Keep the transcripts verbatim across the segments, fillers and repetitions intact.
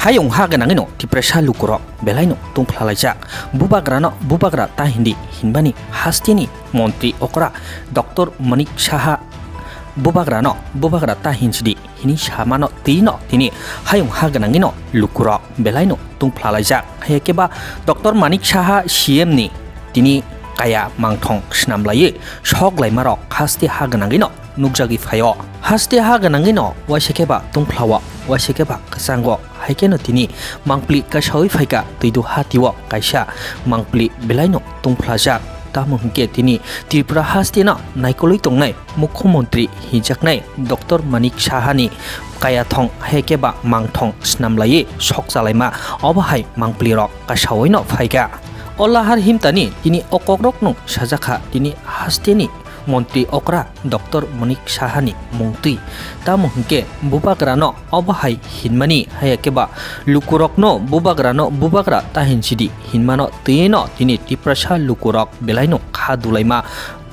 Ayung ha gwnangwino Tiprasa lukurok belaino tungphlalaijak. Bubagrano bubagra ta hindi hinmani hasteni montri okra Doctor Manik Saha bubagrano bubagra ta hinsidi hini samano twino tini hayung ha gwnangwino lukurok belaino tungphlalaijak. Hayakeba Doctor Manik Saha C M ni tini kaya mangthong snamlaiwi sok laimarok haste ha gwnangwino nukjagwi phaio. Haste ha gwnangwino waisa khe ba tungphlao, waisa khe ba kwchango, hai kheno tini mangpli kasawi phaikha Twidu hatio kaisa mangpli belaino tungphlajak. Tamo hwnkhe tini Tripura hasteno naikolwi tongnai mukhyamantri hinjaknai Doctor Manik Sahani kayathong hai khe ba mangthong snamlaiwi sok chalaima obo hai mangplirok kasawino phaikha. O lahar himtani tini o kokrokno sajakha tini hasteni montri okra Doctor Manik Sahani mungtwi. Tamo hwnkhe bubagrano obo hai hinmani, haya khe ba lukurokno bubagrano bubagra ta hinsidi hinmano twino tini Tiprasa lukurok belaino kha dulaima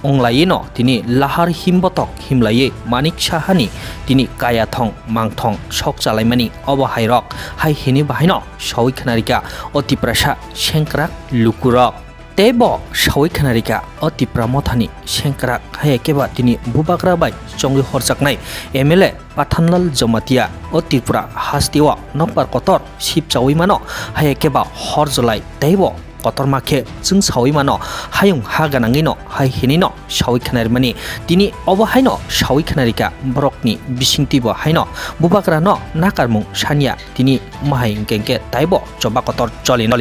wnglaiwino tini lahar himbotok himlaiwi Manik Sahani tini kayathong mangthong sok chalaimani obo hairok hai hini bahaino sawi khnarikha o Tiprasa sengkrak lukurok. Tei bo sawi khnarikha o Tipra mothani sengkrak, haya khe ba tini bubagra bai chongwi horjaknai M L A Pathanlal Jamatia o Tripura hasteo nokbar kotor sip chawi mano, haya khe ba hor jolai tei bo kotorma khe chwng sawi mano, hayung ha gwnangwino hai hinino sawi khnarmani. Tini obo haino sawi khnarikha borokni bisingtwibo haino bubagrano nakarmung sanya tini mahai hwnkhe hwnkhe taibo choba kotor cholino.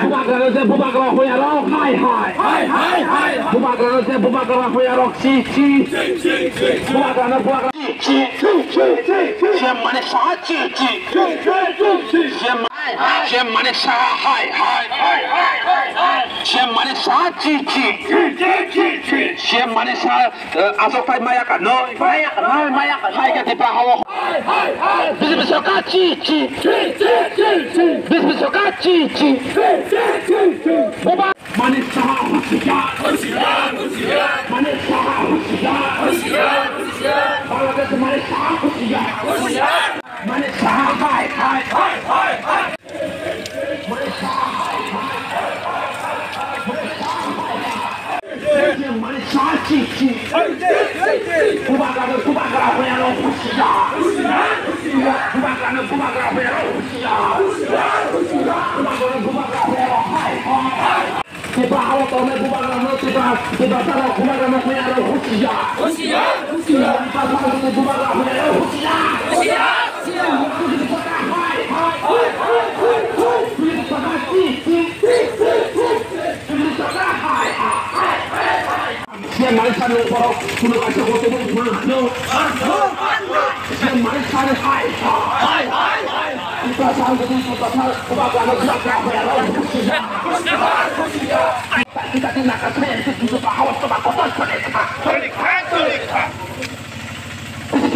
Bubagrano je bubagra hoyarok, hai, hai. Hai, hai, hai, hai. Bubagrano je bubagra hoyarok, chi, chi. Chi, chi, chi, chi. Bubagrano bubagra, chi, chi, chi, chi, chi, chi. C M Manik Saha, chi, chi. Chi, chi, chi, chi. C M, hai, hai. C M Manik Saha, hai, hai. Hai, hai, hai, hai. C M Manik Saha, chi, chi. Chi, chi, chi, chi. C M Manik Saha, eh, asok thai maya ka noi. Maya ka noi, maya ka noi. Hai ka Tipra hao. Hai, hai, hai. B J P sorkar, chi, chi. Chi, chi, chi, chi. B J P sorkar, chi, chi. Chi, chi, chi, chi. Buba- Manik Saha husiar. Husiar, husiar. Manik Saha husiar. Husiar, husiar. Bangladesh Manik Saha husiar. Husiar. Manik Saha hai, hai. Hai, hai, hai. Manik Saha hai, hai. Manik Saha hai, hai. Manik Saha chi, chi. Bubagrano bubagra hoyarok husiar. Bubagrano bubagra hoyarok husiar. Bubagrano bubagra hoyarok hai, hai. Tipra hao tongnai bubagrano, Tipra, Tipra sara bubagrano hoyarok husiar. Husiar, husiar. Tipra sara bubagra hoyarok husiar. Husiar, husiar. Hai, hai, hai, hai, hai. Tipra sara chi, chi. Tipra sara hai, hai, hai, hai. C M Manik Saha ni borok kunu kaisa hotel ni thang hano. C M Manik Saha ni hai, hai, hai, hai. Bubagra hoyarok husiar. Kita di nakal saya itu juga bahawa coba kotor kotor.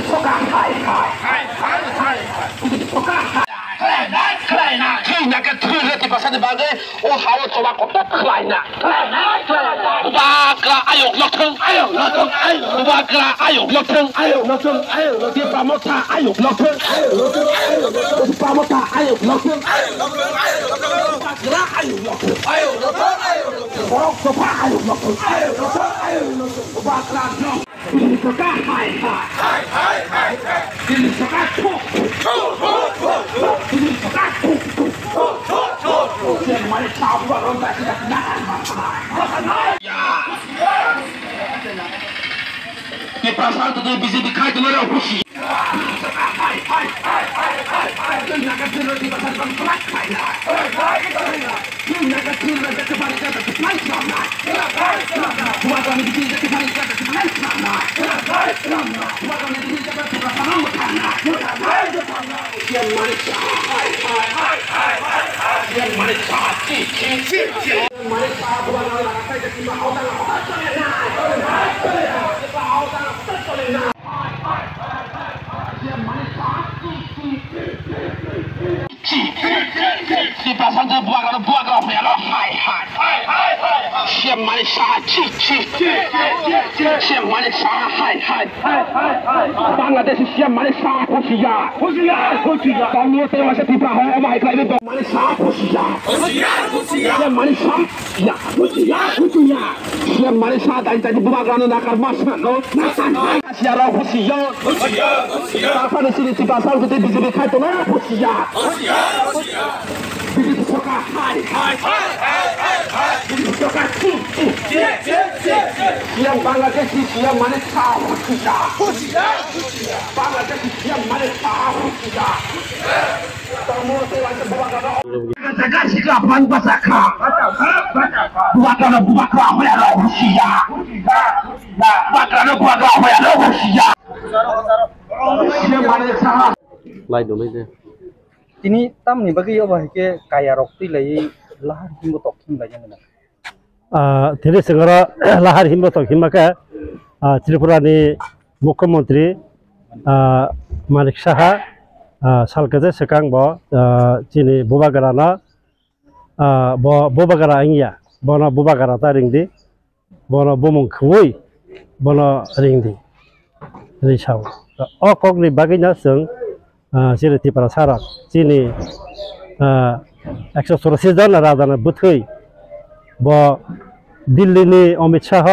Soka hai, hai. Hai, hai, hai, hai. Soka hai. Khlaina, khlaina. Thwina khe thwi rwtwi bwsani bagwi o hao choba kotor khlaina. Khlaina, khlaina. Bubagra ayok lokthwng. Ayok lokthwng, ayok lokthwng. Bubagra ayok lokthwng. Ayok lokthwng, ayok lokthwng. Tipra motha ayok lokthwng. Ayok lokthwng, ayok lokthwng. Tipra motha ayok lokthwng. Ayok lokthwng, ayok lokthwng. Bubagra ayok lokthwng. Ayok lokthwng, ayok lokthwng. Borok dopha ayok lokthwng. Ayok lokthwng, ayok lokthwng. Bubagra nok. Bini soka hai hai. Hai hai hai hai. Bini soka thuk thuk. Thuk thuk thuk thuk. Bini soka thuk thuk. Thuk thuk thuk thuk. Yang mana tahu orang tak kena kenal. Ya. Di pasal tu dia bisi dikai tu orang khusi. Hai hai hai hai hai. Yang nak kena di pasal tu orang khusi. Tiprasa de buagra buagra hoyalo hai hai. C M Manik Saha chi chi. C M Manik Saha hai hai. Bangladesh C M Manik Saha husiya. Husiya husiya. Bangladesh Tiprasa hai omo hai klai de Manik Saha husiya. Husiya husiya. C M Manik Saha. Ya, husiya, husiya. Siya mane sa dai dai bubagrano nakar mas na no. Siya rok husiya. Husiya, husiya. Tapa ni sini tipa sal kuti B J P khai tona husiya. Husiya, husiya. B J P sorkar hai. Hai, hai, hai, hai, hai. B J P sorkar chi, chi. Chi, chi, chi, chi. Siya Bangladeshi, siya mane sa husiya. Husiya, husiya. Bangladeshi, siya mane sa husiya. Lai dong lai de. Tini tamni bagwi obo hai khe kaya rok twi lai lahar himbo tok him lai nang. Ah, tini sengoro lahar himbo tok himma khe, ah, Tripura ni Mukhyamantri, ah, Manik Saha, ah, sal kwchai swkang bo, ah, chini bubagra no, ah, bo bubagra wngya, bono bubagra ta ring di, bono bumung khwui, bono ring di, ri sao. O kok ni bagwi no chwng, ah, chini Tiprasa rok, chini, ah, ekso churashi jon raja ni bwthwi bo Delhi ni Amit Shah,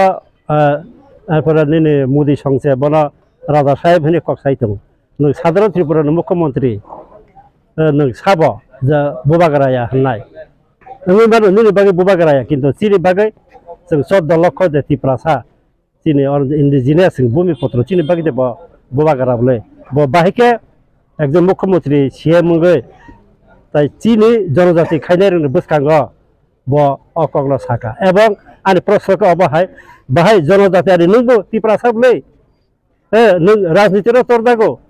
ah, arpore nini Modi songse bono raja sahib hwnwi kok sai tongo. Nwng sadharon Tripura ni Mukhyamantri, eh, nwng sabo je bubagra ya hwnwi. Wngwi mano nini bagwi bubagra ya, kintu chini bagwi chwng choddo lokho je Tiprasa, chini or indigenous bhumi putro chini bagwi je bo bubagra bole. Bo bahai khe ekjon Mukhyamantri C M wngwi tai chini jonojati khainai rokni bwskango bo o kokno saka. Ebong ani proshno khe obo hai, bahai jonojati ani nwngbo Tiprasa bole? Eh, nwng rajniti rok tor dago.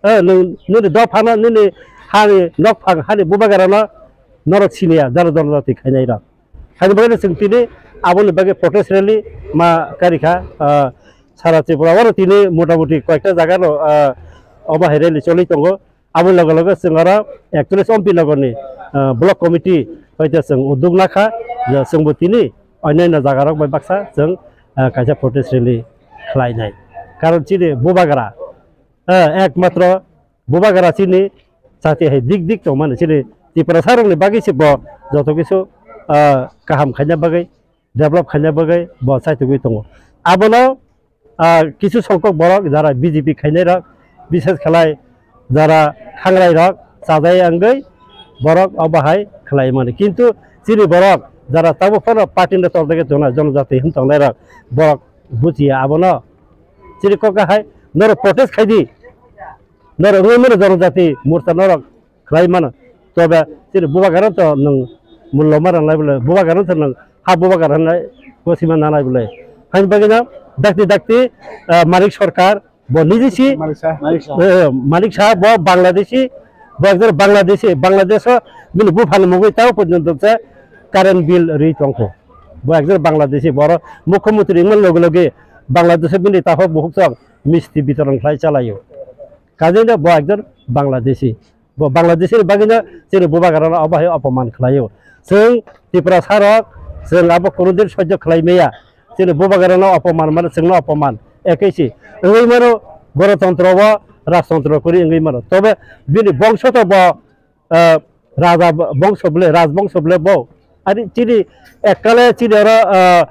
Eh, nwng nini dophano, nini hani nokphang, hani bubagrano norok siniya, jaro jaro jati khainai rok. Haini bagwi chwng tini aboni bagwi protest rally ma karikha, ah, sara Tripura oro tini motamuti koyekta jaga no, ah, obo hai rally choli tongo. Aboni loge loge chwng oro ekchollish Ompi Nogor ni, ah, block committee hoite chwng uddog nakha, je chwngbo tini onyaino jaga rok bai baksa chwng, ah, kaisa protest rally khlainai. Karon chini bubagra, ah, ekmatro bubagra chini chati hai dik dik tongmani chini Tiprasa rokni bagwi se bo joto kisu, ah, kaham khaina bagwi, develop khaina bagwi bo chaitugwi tongo. Abono, ah, kisu songkok borok jara B J P khainai rok, bishes khlai jara khangrai rok chajai wngwi borok obo hai khlai mani. Kintu chini borok jara tabuk phano party ni tordage tongna jonojati hin tongnai rok borok bujiya abono. Chini kok hai norok protest khaidi, norok wngwi mano jonojati morcha norok khlai mano. Tobe chini bubagrano to nwng mullo ma rwnai bole, bubagrano to nwng ha bubagra hwnwi gosima nanai bole. Haini bagwino dakti dakti, ah, Manik Sarkar bo niji si, Manik Saha. Eh, Manik Saha bo Bangladeshi, bo ekjon Bangladeshi, Bangladesh o bini buphani mungwi tao porjonto se current bill ri tongkho. Bo ekjon Bangladeshi, boro mukhyamantri wngmani loge loge Bangladesh o bini takhuk bukhuk chwng misti bitoron khlai chalaio. Kajeno bo ekjon Bangladeshi. Bo Bangladesh ni bagwino chini bubagrano obo hai opoman khlaio. Chwng Tiprasa rok, chwng abo kunudin sojjo khlai maya. Chini bubagrano opoman mano chwngno opoman. Ekhe si wngwi mano gorotontro o rajtontro kwrwi wngwi mano. Tobe bini bongso to bo, eh, raja bongso bole, rajbongso bole bo. Ani chini ekkale chini oro, eh,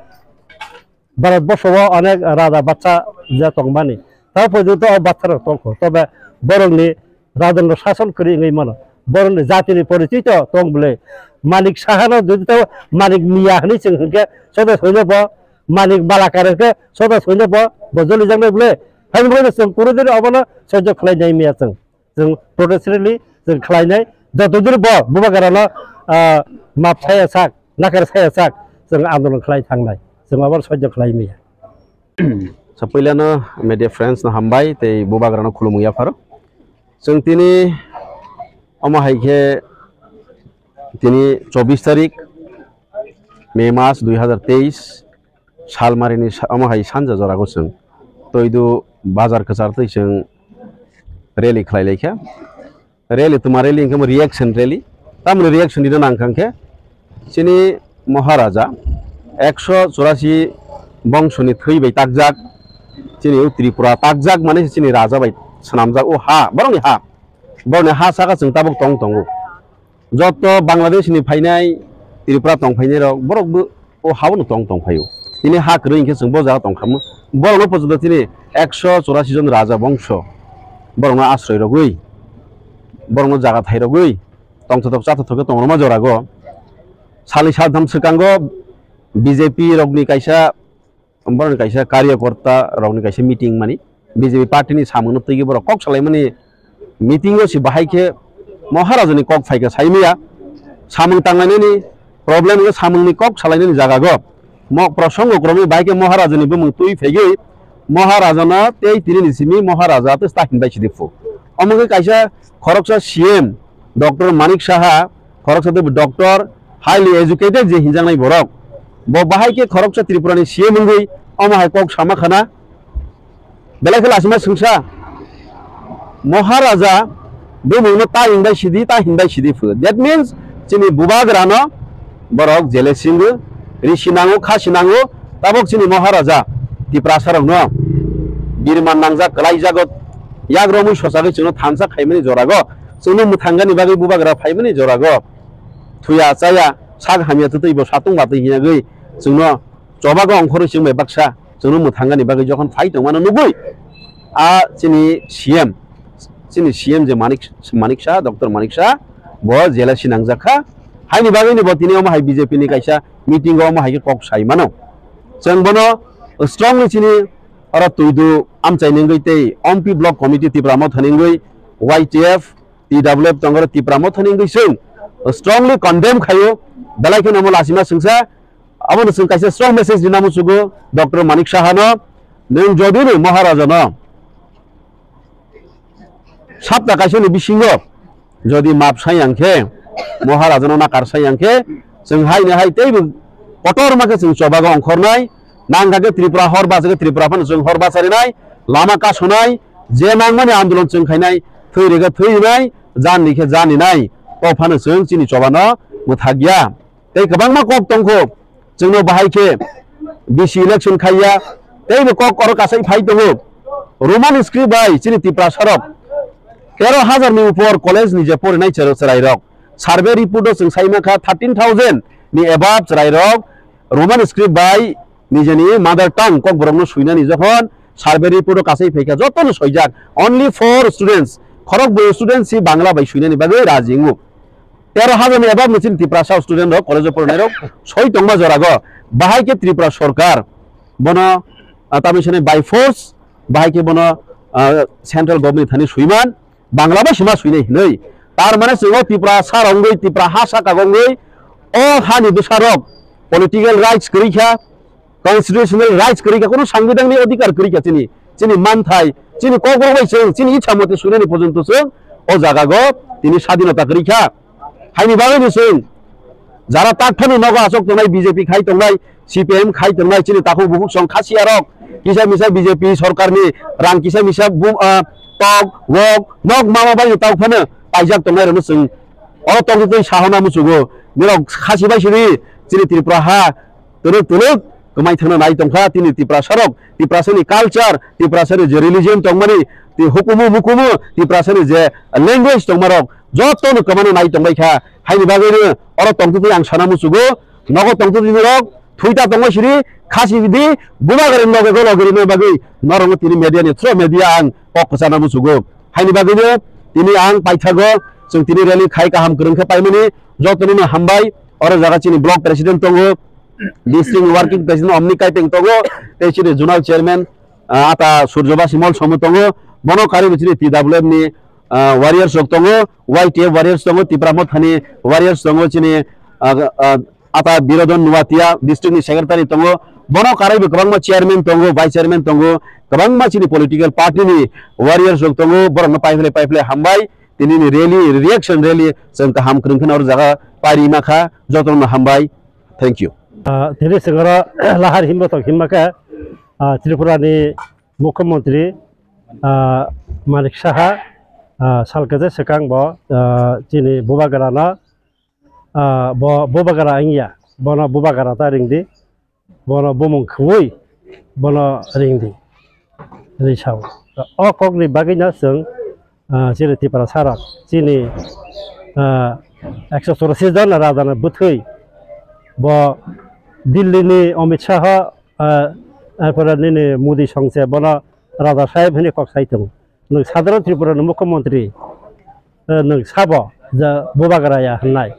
Bharat borsho o onek raja bacha je tongmani. Ta porjonto o bacha rok tongkho. Tobe borokni rajondro sason kwrwi wngwi mano. Borokni jatini porichoi to tong bole. Manik Saha no jodi to Manik Miya hinwi chwng hinkhe soda soino bo, Manik Malakar hinkhe soda soino bo, bo jolijaknai bole. Haini bagwi chwng kunu din obono sojjo khlai nai miya chwng. Chwng protest rally chwng khlainai, joto din bo bubagrano, ah, map saya sak, nakar saya sak, chwng andolon khlai thangnai, chwng abo sojjo khlai maya. Sa puilano media friends no hambai tei bubagrano khulumung yapharo. Chwng tini omo hai khe tini chobbish tarik May mas dui hazar teis, Salmarini sa-, omo hai sanja jorago chwng Toidu bazar kwchar twi chwng rally khlai lai kha. rally, tuma rally hwnkhe omo reaction rally. Tamoni reaction rina nang kha hwnkhe chini Maharaja ekso churasi bongsoni thwi bai takjak, chini o Tripura takjak mani chini raja bai swnamjak o ha, borokni ha. Borokni ha saka chwng tabuk tong tongo. Joto Bangladesh ni phainai, Tripura tong phainai rok, borok bo o ha-o no tong tong phaio. Tini ha kwrwi hwnkhe chwng bo jaga tong kha mo. Borok no pocholo tini ekso churasi jon raja bongso borok no asroi rogwi, borok no jaga thai rogwi tongthotok chathotok khe tong rwma jora go. Salni saltham swkango B J P rok ni kaisa borokni kaisa karyakorta rokni kaisa meeting mani, B J P party ni samung no twi borok kok salaimani meeting o si bahai khe Maharaja ni kok phaikha saimaya, samung tanglainani problem o samung ni kok salainani jaga go mo prosongo kromwi bahai khe Maharaja ni bumung twi phaigwi Maharaja no tei tini ni simi Maharaja tei ta hinbai sidi phu. Omo khe kaisa khoroksa C M Doctor Manik Saha, khoroksa tei doctor, highly educated je hinjaknai borok. Bo bahai khe khoroksa Tripura ni C M wngwi omo hai kok sama khana. Belai khe lasima swngsa, Maharaja bumungno ta hinbai sidi, ta hinbai sidi phu. That means chini bubagrano borok jele singo, risi nango, khasi nango, tabok chini Maharaja Tiprasa rokno birman nangjak, kwlai jago, yak romwi sochagwi chwngno thansa khaimani jorago, chwngno mwthangani bagwi bubagra phaimani jorago, thuya chaya, sak hamya twtwi bo satung batwi hinagwi chwngno chobago ongkhorwi chwng bai baksa chwngno mwthangani bagwi jokhon phai tongmano nugwi a chini C M, chini C M je Manik, Manik Saha, Doctor Manik Saha, bo jela sinangjak kha. Haini bagwini bo tini omo hai B J P ni kaisa meeting o omo hai khe kok sai mano. Chwng bono strongly chini oro twidu amchai nengwi tei Ompi Block Committee Tipra Motha nengwi Y T F T W F tongoro Tipra Motha nengwi chwng strongly condemn khaio. Belai kheno omo lasima swngsa, abono chwng kaisa strong message rina muchugo Doctor Manik Saha no, nwng jodi ni Maharaja no sapta kaisa ni bisingo jodi map sai yang khe, Maharaja no nakar sai yang khe, chwng hai ni hai teibo kotor ma khe chwng chobago ongkhornai, nang kha khe Tripura hor bachai khe Tripura phano chwng hor bacharinai, lama kasonai, je nangmani andolon chwng khainai, thwi rega thwi rinai, jan ni khe jan ninai, to phano chwng chini choba no mwthak ya. Tei kwbangma kok tongkho, chwngno bahai khe B C election khaiya, teibo kok oro kasai phai tongo. Roman script bai chini Tiprasa rok tero hajar ni upor college ni je porinai chero chwrai rok, survey report o chwng sai mankha thirteen thousand ni above chwrai rok Roman script bai nijeni mother tongue kokborokno swinani jokhon survey report o kasai phaikha jotono soijak only four students, khorok bui students si Bangla bai swinani bagwi raji wngo. Tero hajar ni above ni chini Tiprasa student rok college o porinai rok soi tongma jorago bahai khe Tripura sorkar bono, ah, tamni sini by force bahai khe bono, ah, central government thani swiman Bangla bai sima swinai hinwi. Tar mane chwng o Tiprasa rok wngwi, Tipra ha saka wngwi o hani bwsa rok political rights kwrwi kha, constitutional rights kwrwi kha, kono sangbidanni odhikar kwrwi kha chini, chini manthai, chini kokrok bai chwng, chini ichha mote swinani porjonto chwng o jagago tini sadinota kwrwi kha. Haini bagwi ni chwng jara tak phano nogo achuk tongnai, B J P khai tongnai, C P I M khai tongnai, chini takhuk bukhuk song khasiya rok kisa misa B J P sorkar ni rang kisa misa bum, ah, tok wok nok mama bai tok phano paijak tongnai rokno chwng oro tok twi sahona muchugo. Nirok khasi bai sini chini Tripura ha twrwk twrwk kwmai thangna nai tongkha tini Tiprasa rok, Tiprasa ni culture, Tiprasa ni je religion tongmani, ti hukumu mukumu, Tiprasa ni je language tongmarok jotono kwmano nai tongbai kha. Haini bagwino oro tongtwtwi ang sana muchugo, nogo tongtwtwi norok thwi ta tongbai siri, khasi bidi, bubagrani loge go loge rina bagwi norokno tini media ni through media ang kok kwchana muchugo. Haini bagwino tini ang paithago, chwng tini rally khai kaham kwrwng khe paimani, jotono no hambai. Oro jaga chini block president tongo, district working president Omni Kaipeng tongo, tei chini zonal chairman, ah, ata Surjobasi Mol Somo tongo, bono karwi chini T W F ni, ah, warriors rok tongo, Y T F warriors tongo, Tipra Mothani warriors tongo, chini, ah, ah, ata Birodon Nuatia district ni secretary tongo, bono karwi bo kwbangma chairman tongo, vice chairman tongo, kwbangma chini political party ni warriors rok tongo, borokno paiphle paiphle hambai, tini ni rally, reaction rally, chwng kaham kwrwng kheno oro jaga pairi ma kha, jotono hambai, thank you. Ah, tini sengoro lahar hinba tok hinma khe, ah, Tripura ni Mukhyamantri, ah, Manik Saha, ah, sal kwchai swkang bo, ah, chini bubagrano, ah, bo bubagra wngya, bono bubagra ta ringdi, bono bumung khwui bono ringdi, ri sao. O kokni bagwino chwng, ah, chini Tiprasa rok, chini, ah, ekso churashi jon rajani bwthwi bo Delhi ni Amit Shah, ah, arpore nini Modi songse bono Raja Saheb hwnwi kok sai tongo. Nwng sadharon Tripura ni Mukhyamantri, eh, nwng sabo je bubagra ya hwnwi.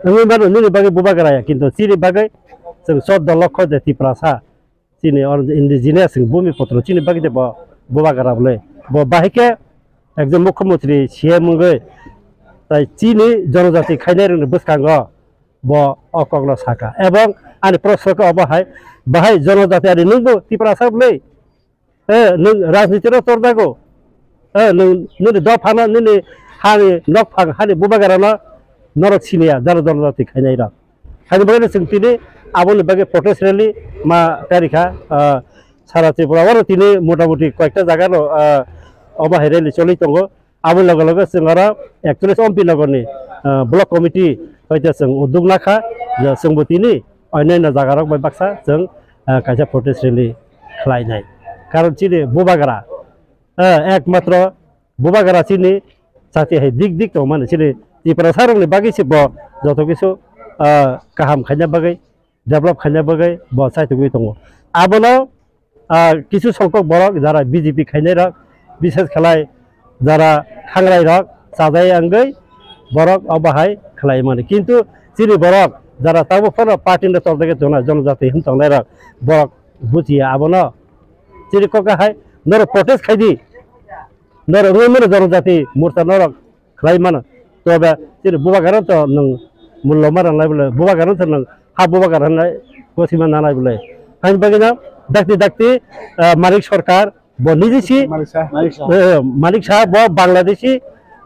Wngwi mano nini bagwi bubagra ya, kintu chini bagwi chwng choddo lokho je Tiprasa, chini or indigenous bhumi putro chini bagwi je bo bubagra bwle. Bo bahai khe ekjon Mukhyamantri C M wngwi tai chini jonojati khainai rokni bwskango bo o kokno saka. Ebong ani proshno khe obo hai, bahai jonojati ani nwngbo Tiprasa bwle? Eh, nwng rajniti no tor jago. Eh, nwng, nini dophano, nini hani nokphang, hani bubagrano norok siniya, jaro jaro jati khainai rok. Haini bagwi chwng tini aboni bagwi protest rally ma karikha, ah, sara Tripura oro tini motamoti koyekta jaga no, ah, obo hai rally choli tongo. Aboni loge loge chwng oro ekchollish Ompi Nogor ni, ah, block committee hoite chwng uddog nakha, je chwngbo tini onyaino jaga rok bai baksa chwng, ah, kaisa protest rally khlainai. Karon chini bubagra, ah, ekmatro bubagra chini chati hai dik dik tongmani, chini Tiprasa rokni bagwi se bo joto kisu, ah, kaham khaina bagwi, develop khaina bagwi bo chaitugwi tongo. Abono, ah, kisu songkok borok jara B J P khainai rok, bishes khlai jara khangrai rok chajai wngwi borok obo hai khlai mani. Kintu chini borok jara tabuk phano party no tordagwi tongnai, jonojati hin tongnai rok borok bujiya abono. Chini kok hai norok protest khaidi, norok wngwi mano jonojati morcha norok khlai mano. Tobe chini bubagrano to nwng mullo ma rwnai bwle, bubagrano to nwng ha bubagra hwnwi gosima nanai bwle. Haini bagwino dakti dakti, ah, Manik Sarkar bo niji si, Manik Shah. Eh, Manik Shah bo Bangladeshi,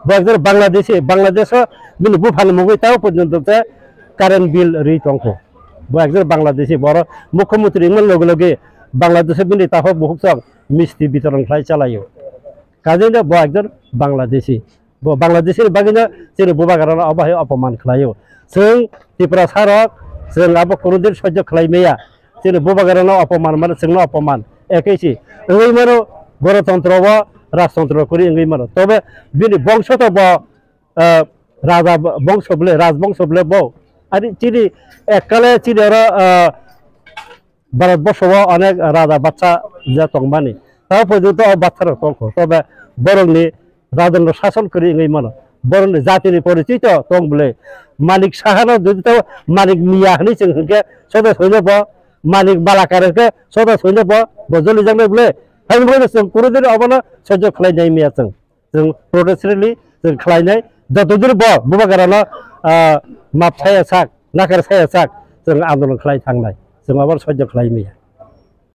bo ekjon Bangladeshi, Bangladesho bini buphani mungwi tamo porjonto te current bill rwi tongkho. Bo ekjon Bangladeshi, boro Mukhyamantri wngmani loge loge Bangladesho bini takhuk bukhuk chwng misti bitoron khlai chalaio. Kajeno bo ekjon Bangladeshi. Bo Bangladeshi ni bagwino chini bubagrano obo hai opoman khlaio. Chwng Tiprasa rok, chwng abo kunudin sojjo khlai maya. Chini bubagrano opoman mano chwngno opoman. Ekei si. Wngwi mano gorotontro bo, rajtontro kwrwi wngwi mano. Tobe bini bongso to bo, eh, raja bo-, bongso bwle, rajbongso bwle bo. Ari chini ekkale chini oro, eh, Bharat borsho o onek raja batsa je tongmani. Tamo porjonto o batsa rok tongkho. Tobe borokni rajondro sason kwrwi wngwi mano. Borokni jatini porichoi to tong bwle. Manik Sahano jodi to Manik Miya hwnwi chwng hwnkhe soda soino bo, Manik Malakar hwnkhe soda soino bo, bo jolijaknai bwle. Haini bagwino chwng kunudin obono sojjo khlai nai maya chwng. Chwng protest rally chwng khlainai, joto din bo bubagrano, ah, map saya sak, nakar saya sak, chwng andolon khlai thangnai, chwng abo sojjo khlai maya.